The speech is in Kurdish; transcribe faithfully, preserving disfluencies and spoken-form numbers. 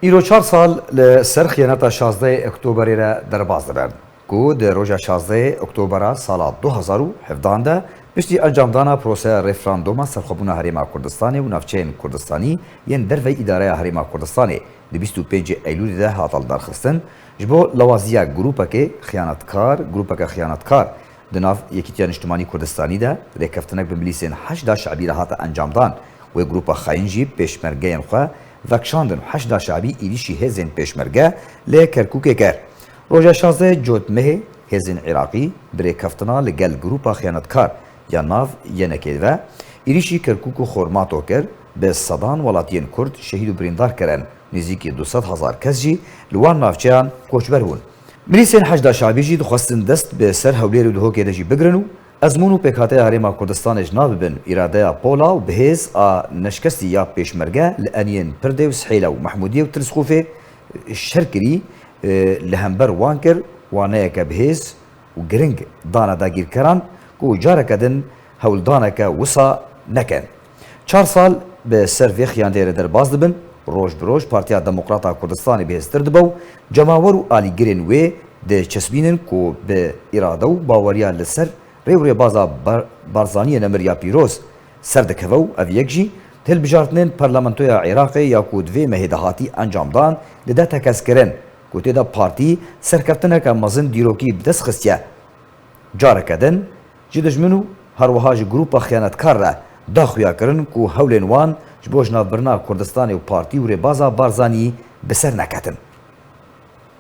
Îro çar sal li ser xiyaneta şazdehê Oktoberê re derbas dibin, ku di roja şazdehê Oktobera sala du hezar û hevdehan de piştî encamdana proseya referanduma serxwebûna Herêma Kurdistanê û navçeyên Kurdistanî yên derveyî îdareya Herêma Kurdistanê di bîst û pêncê Eylûlê de hate lidarxistin, ji bo lawaziya grûpekê xiyanetkar, grûpeke xiyanetkar di nav Yekîtiya Niştimanî Kurdistanî de rêkeftinek bi milîsên Heşda Şebî re hate encamdan. Wê grûpa xayîn jî pêşmergeyên xwe vekişandin. Heşda Şebî êrîşî hêzên pêşmerge li Kerkûkê kir. Roja şazdeh Cotmehê hêzên Iraqî bi rêkeftina li gel grûpa xiyanetkar ya nav Y N K'ê ve êrîşî Kerkûk û Xormato kir, bi sedan welatiyên Kurd şehîd û birîndar kirin, nêzîkî du sed hezar kes jî li wan navçeyan koçber bûn. Milîsên Heşda Şabî jî dixwestin dest bi ser Hewlêr û Duhokê de jî bigirin û ezmûn û pêkhateya Herêma Kurdistanê ji nav bibin. Îradeya pola û bihêz a neşkestî ya pêşmerge li eniyên Pirdê û Sihêla û Mehmûdiyê û Tirîsxûfê şer kirî, e, li hember wan kir, waneyeke bihêz û giring dane dagîrkeran ku careke din hewldaneke wisa nekin. Çar sal bi ser vê xiyandeyê re derbas dibin, roj bi roj Partiya Demokrata Kurdistanê bihêztir dibe û cemawer û alîgirên wê diçesbînin ku bi îrade û baweriya li ser rê û rêbaza Bar-, Barzaniyê nemir ya pîroz ser dikeve û ev yek jî di hilbijartinên Parlamentoya Iraqê ya ku di vê mehê de hatî encamdan dide tekez kirin ku tê de partî serkeftineke mezin dîrokî bi dest xistiye. Careke din ji dijmin û herwiha ji grûpa xiyanetkar re da xuya kirin ku hewlên wan ji bo jinavbirina Kurdistanê û partî û rêbaza Barzanî bi ser neketin.